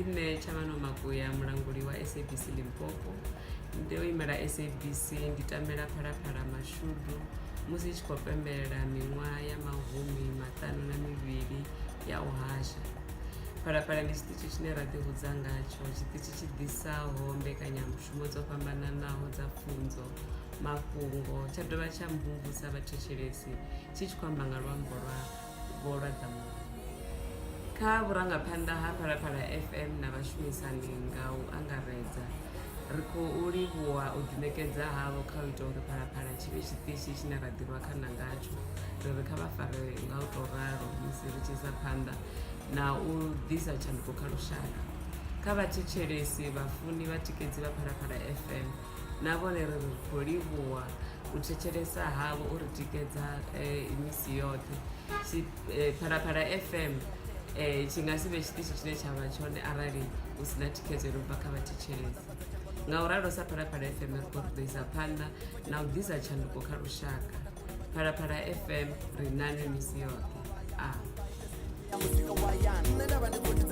Ndi nṋe Tshamano Makuya, mulanguli wa SABC Limpopo. Ndo imela SABC, ndi tamela Phalaphala mashudu musi i tshi khou pembelela miṅwaha ya 52 ya u hasha. Phalaphala ndi tshiṱitshi tshine ra ḓihudza ngatsho, tshiṱitshi tshi ḓisaho mbekanyamushumo dzo fhambananaho dza pfunzo, mafhungo, tsha dovha tsha mvumvusa vhathetshelesi tshi tshi khou amba nga luambo lwa vho lwa ḓamuni. Kha vhurangaphanḓa ha Phalaphala FM na vhashumisani nga u angaredza, ri khou livhuwa u ḓiṋekedza havho kha u ita uri Phalaphala tshi vhe tshiṱitshi tshine ra ḓirwa khana ngatsho. Ri ri kha vha fare nga u tou ralo musi ri tshi isa phanḓa na u ḓisa tshanduko kha lushaka. Kha vhathetshelesi, vhafuni, vhatikedzi vha Phalaphala FM na vhone ri ri khou livhuwa u thetshelesa havho, u ri tikedza misi yoṱhe. Phalaphala FM tshi nga si vhe tshiṱitshi tshine tsha vha tshone arali hu si na thikhedzo i no bva kha vhathetshelesi. Ngauralo sa Phalaphala FM ri khou ri ḓo isa phanḓa na u ḓisa tshanduko kha lushaka. Phalaphala FM, ri nani misi yoṱhe. A. Muzika wa yani nṋe nda vha ndi khou lidza.